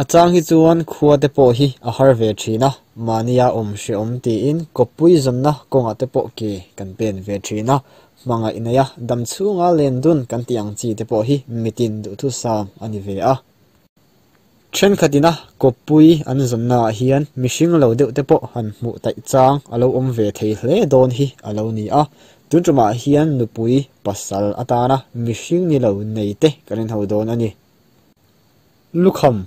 A chang hi chuan khua te pawh hi a har ve thin a, mahnia awm hrehawm tiin kawppui zawnna kawngah te pawh ke kan pen ve thin a, hmangaih neia dam chhunga len dun kan tih ang chi te pawh hi mitin duhthusam a ni ve a. Thenkhatina kawppui an zawnnaah hian mihring lo deuh te pawh han hmuh taih chang a lo awm ve thei hle dawn hi a lo ni a, tun tumah hian nupui pasal atana mihring ni lo nei te kan inho dawn a ni. Lukham.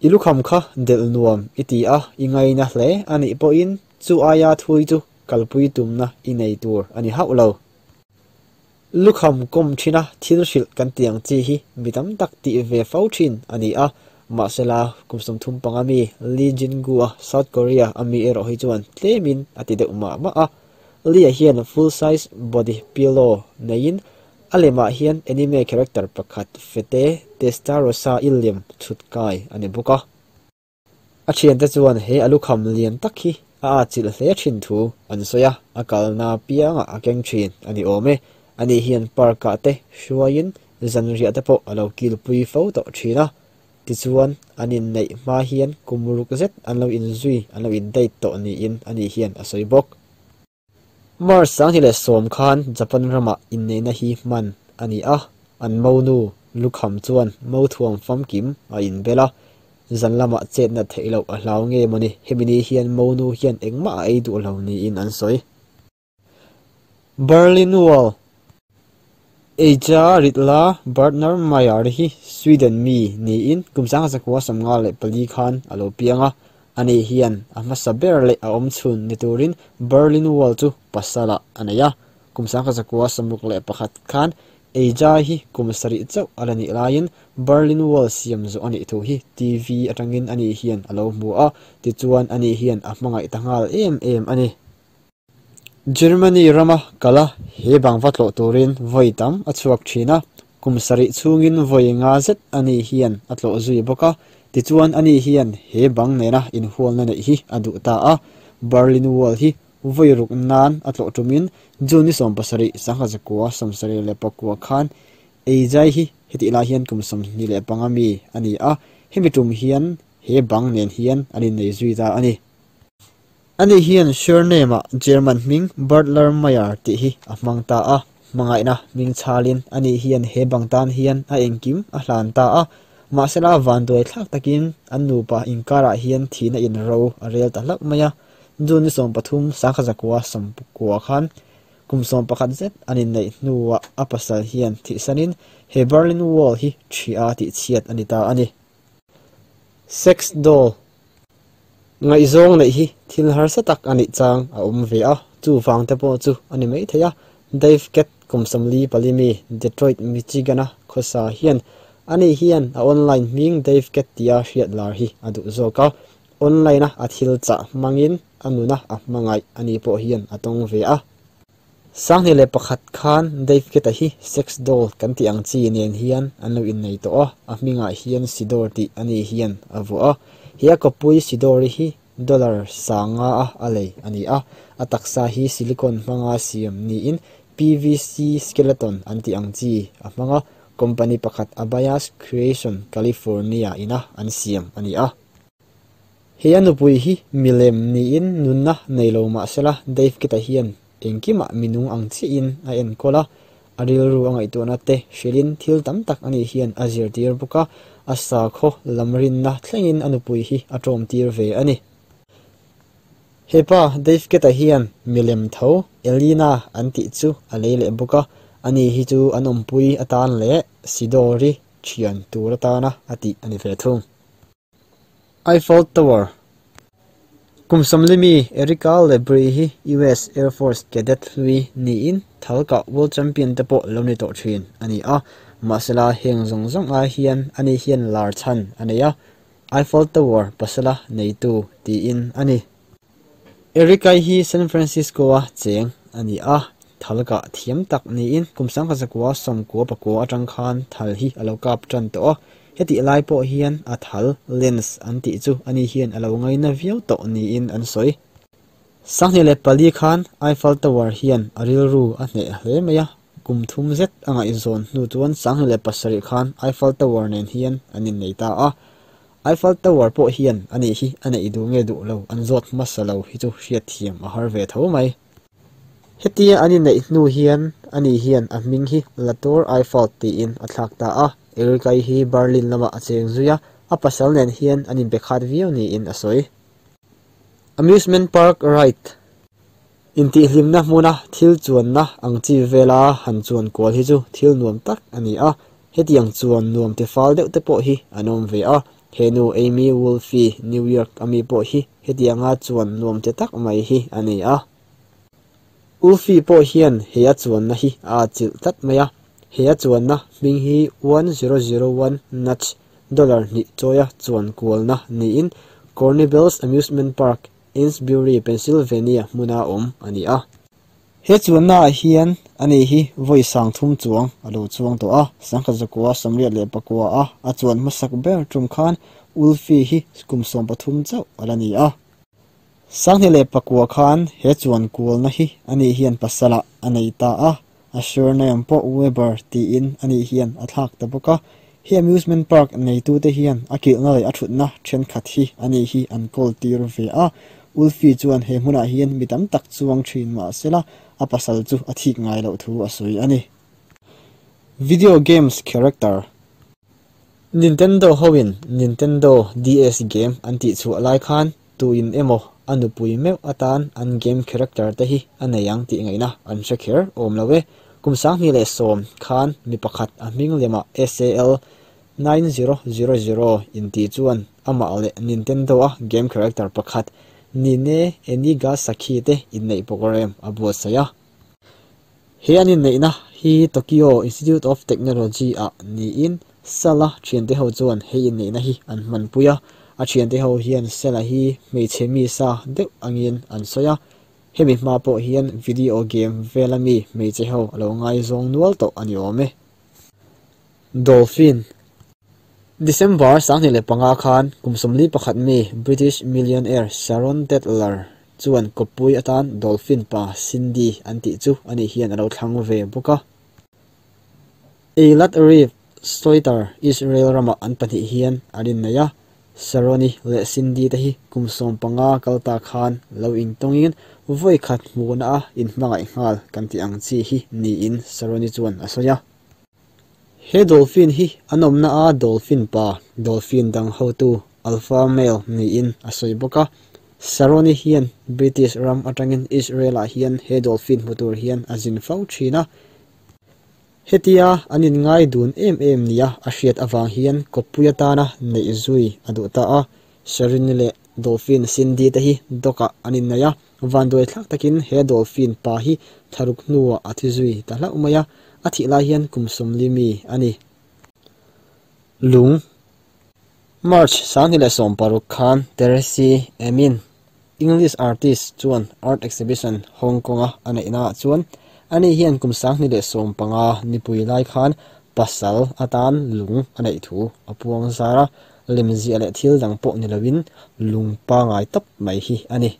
I lukham kha delh nuam i ti a, i ngaina hle a nih pawhin chu aia thui chu kalpui tumna i nei tur a ni hauh lo. Lukham kawm thina thil hrilh kan tih ang chi hi mi tam tak tih ve fo thin a ni a, mahsela kum 35 mi Lee Jin-gu-a South Korea a mi erawh hi chuan tlemin a ti deuh mah mah a. Lee-a hian full size body pillow neiin A lemah hian anime character pakhat Fete Testarossa i lem chhut kai a ni bawk a. A thiante chuan he a lukham lian tak hi a atchilh hle thin thu an sawi a, a kalna piangah a keng thin a ni awm e. Ani hian park-ah te hruaiin zanriah te pawh a lo kilpui fo tawh thin a. Tichuan, an inneih hma hian kum ruk zet an lo inzui, an lo in-date tawh niin ani hian a sawi bawk. March 2010 khan Japan ramah inneihna hi hman a ni a, an monu lukham chuan mothuam famkim a inbel a, zan lamah chetna theih loh a hlau nge mawni hemi ni hian monu hian engmah a ei duh lo niin an sawi. Berlin Wall Eija Ritla Bertner Meyer hi Sweden mi niin kum 1954 khan a lo piang a, ani hian a hmasa ber leh a awm chhun ni turin Berlin Wall chu pasalah a nei a. Kum 1961 khan Eija hi kum sarih chauh a la nih laiin Berlin Wall siam zawh a nih thu hi TV atangin ani hian a lo hmu a, tichuan ani hian a hmangaih ta nghal em em a ni. Germany rama kal a, he bang va tlawh turin vawi tam a chhuak thin a, kum sarih chhungin vawi nga zet ani hian a tlawh zui bawk a, tichuan ani hian he bang nena inhualna neih hi a duh ta a, Berlin Wall hi vawi ruk nan a tlawh tumin June ni 70 1979 khan Eijai hi hetih lai hian kum 25 mi a ni a, hemi tum hian he bang nen hian an innei zui ta a ni. Ani hian surname-ah German hming Bertler Meyer tih hi a hmang ta a, hmangaihna hming chhalin ani hian he bang tan hian a engkim a hlan ta a, mahsela vanduai thlak takin an nupa inkarah hian thihna in ro a rel ta hlauh mai a. June ni 13 1990 khan kum 11 zet an inneih hnuah a pasal hian thihsanin he Berlin Wall hi ṭhia tihchhiat a ni ta a ni. Sex doll Ngaihzawng neih hi thil harsa tak a nih chang a awm ve a, chuvang te pawh chu a ni mai thei a. Dave Cat kum 44 mi Detroit, Michigan-a khawsa hian ani hian a online hming Dave Cat tia hriat lar hi a duh zawk a, online-a a thil chah hmangin a nuna a hmangaih ani pawh hian a tawng ve a. 2001 khan Dave Cat-a hi sex doll kan tih ang chi nen hian an lo innei tawh a, a hmingah hian Sidor tih ani hian a vuah a. He a kawppui Sidor-i hi dollar sanga a a lei a ni a, a taksa hi silicone hmanga siam niin PVC skeleton an tih ang chi a hmang a, company pakhat Abayas Creation California ina an siam a ni a. He a nupui hi milem niin nunna nei lo mah sela Dave Kit-a hian engkimah minung ang chiahin a enkawl a, a rilru a ngaihtuahna te hrilhin thil tam tak ani hian a zirtir bawk a, a sakhaw lam rinna thlengin a nupui hi a tawmtir ve a ni. Hepa Dave Kit-a hian milem tho Elina an tih chu a lei leh bawk a, ani hi chu an awmpui atan leh Sidori thian tur atana a tih a ni ve thung. Eiffel Tower Kum 40 mi Erika Lebri hi US Air Force cadet hlui niin thalkah World Champion te pawh lo ni tawh thin a ni a, mahsela heng zawng zawng ai hian ani hian lar chhan a nei a, Eiffel Tower pasala neitu tiin a ni. Erika hi San Francisco-a cheng a ni a, thalkah thiam tak niin kum 1999 atang khan thal hi a lo kap tan tawh a, hetih lai pawh hian a thal lens an tih chu ani hian a lo ngaina viau tawh niin an sawi. 2004 khan Eiffel Tower hian a rilru a hneh hle mai a, kum thum zet a ngaihzawn hnu chuan 2007 khan Eiffel Tower nen hian an innei ta a. Eiffel Tower pawh hian ani hi a neih duh nge duh lo an zawt hmasa lo hi chu hriatthiam a har ve tho mai. Hetia an inneih hnu hian ani hian a hming hi Latour Eiffel tiin a thlak ta a, Erika-i hi Berlin lamah a cheng zui a, a pasal nen hian an inbe khat viau niin a sawi. Amusement Park Ride Intihhlimna hmuna thil chuanna ang chi vela han chuan kual hi chu thil nuam tak a ni a, hetiang chuan nuam ti fal deuh te pawh hi an awm ve a, he nu Amy Wolfe, New York a mi pawh hi hetianga chuan nuam ti tak mai hi a ni a. Wolfe pawh hian he a chuanna hi a atchilh tlat mai a, he a chuanna hming hi 1001 Notch dollar hnih chawia chuan kualna niin Corny Bells Amusement Park Ainsbury, Pennsylvania hmuna awm a ni a. He chuannaah hian ani hi vawi sangthum chuang a lo chuang tawh a, sangkhat zakua 84 a a chuan hmasak ber tum khan Ulfi hi kum 13 chauh a la ni a. 2009 khan he chuan kualna hi ani hian pasalah a nei ta a, A surname pawh Weber tiin ani hian a thlak ta bawk a. He amusement park neitute hian a kilhna leh a thutna thenkhat hi ani hi an kawl tir ve a. Ulfi chuan he hmunah hian mi tam tak chuang thin mahsela a pasal chu a thik ngai loh thu a sawi a ni. Video games character. Nintendo hoin Nintendo DS game an tihchhuah lai khan Tuin emaw a nupui meuh atan an game character te hi a nei ang tih ngaihna an hre kher awm lo e. Kum 2010 khan mi pakhat a hming lemah SAL 9000 inti chuan amah leh Nintendo a game character pakhat Nine Enigasaki te inneih program a buatsaih a. He an inneihna hi Tokyo Institute of Technology ah niin Sala thiante ho chuan he inneihna hi an hmanpui a, a thiante ho hian Sala hi hmeichhe mi sa deuh angin an sawi a, hemi hma pawh hian video game vela mi hmeichhe ho a lo ngaizawng nual tawh a ni awm e. Dolphin. December 2005 khan kum 41 mi British millionaire Sharon Tetler chuan kawppui atan dolphin pa Cindy an tih chu ani hian a lo thlang ve bawk a. Eilat Reef Soiter Israel ramah an pahnih hian an innei a, Sharoni leh Cindy te hi kum 15 kal ta khan lo intawngin vawi khat hmuhna a inhmangaih nghal kan tih ang chi hi niin Sharoni chuan a sawi a. He dolphin hi an awmna a dolphin pa, dolphin dang hotu alpha male niin a sawi bawk a. Saroni hian British ram atangin Israel-ah hian he dolphin hmu tur hian a zin fo thin a. Hetia an inngai dun em em nia a hriat avang hian kawppui atana neih zui a duh ta a. Saroni leh dolphin Cindy te hi dock-ah an innei a, vanduai thlak takin he dolphin pa hi tharuk hnuah a thi zui ta hlauh mai a, a thih lai hian kum 40 mi a ni. Lung March 2016 khan Teresi Emin, English artist chuan art exhibition Hong Kong-a a neihnaah chuan ani hian kum 2015 nipui lai khan pasal atan lung a neih thu a puang zar a, lemziah leh thil dang pawh ni loin lung pangai tawp mai hi a ni.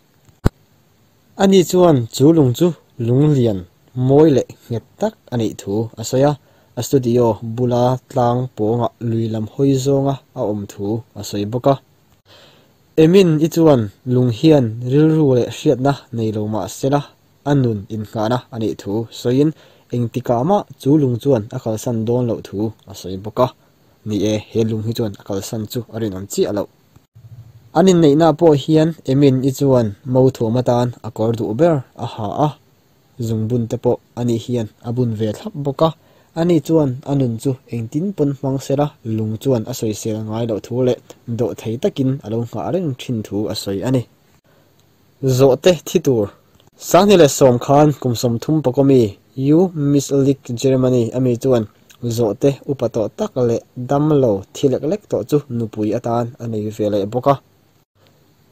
Ani chuan chu lung chu lung lian mawi leh nghet tak a neih thu a sawi a, a studio bula tlang pawngah lui lam hawi zawnga a awm thu a sawi bawk a. Emin i chuan lung hian rilru leh hriatna nei lo mah sela a nun innghahna a neih thu sawiin engtikah mah chu lung chuan a kalsan dawn loh thu a sawi bawk a. Ni e, he lung hi chuan a kalsan chu a rinawm chiah loh. An inneihna pawh hian Emin i chuan mo thuam atan a kawr duh ber a ha a, zungbun te pawh ani hian a bun ve thlap bawk a. Ani chuan a nun chu engtin pawn hmang sela lung chuan a sawisel ngai loh thu leh dawh thei takin a lo nghah reng thin thu a sawi a ni. Zawhte thi tur. 2010 khan kum 30 pakawmi U Mislik Germany ami chuan zawhte upa tawh tak leh dam lo thi lek lek tawh chu nupui atan a nei ve leh bawk a.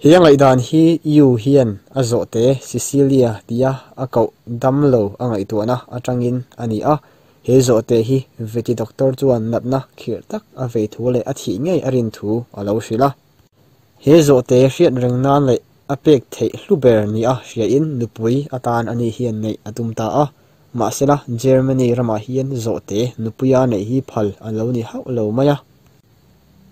He a ngaihdan hi U hian a zawhte Cecilia tia a koh dam lo a ngaihtuahna atangin a ni a. He zawhte hi veti doctor chuan natna khirh tak a vei thu leh a thih ngei a rin thu a lo hrilh a. He zawhte hriat reng nan leh a pek theih hlu ber ni a hriain nupui atan ani hian neih a tum ta a. Mahsela Germany ramah hian zawhte nupuia neih hi phal an lo ni hauh lo mai a.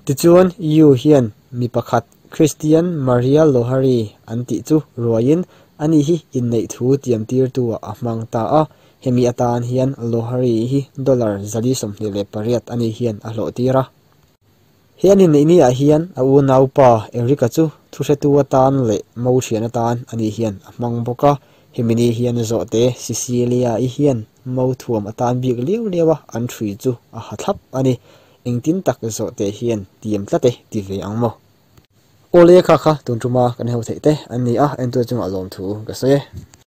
Tichuan Yu hian mi pakhat Christian Maria Lohari an tih chu ruaiin ani hi inneih thu tiam tirtu ah a hmang ta a, hemi atan hian Lohari hi dollar 428 ani hian a hlawh tir a. He an inneih ni ah hian a unaupa Eric-a chu thuhretu atan leh mo thian atan ani hian a hmang bawk a, hemi ni hian zawhte Cecilia-i hian mo thuam atan bik liau liau a an ṭhui chu a ha thlap a ni. Engtin tak zawhte hian tiam tlat e ti ve ang maw? Awle kha kha tun tuma kan ho theih te an ni a, entu chungah lawmthu ka sawi e.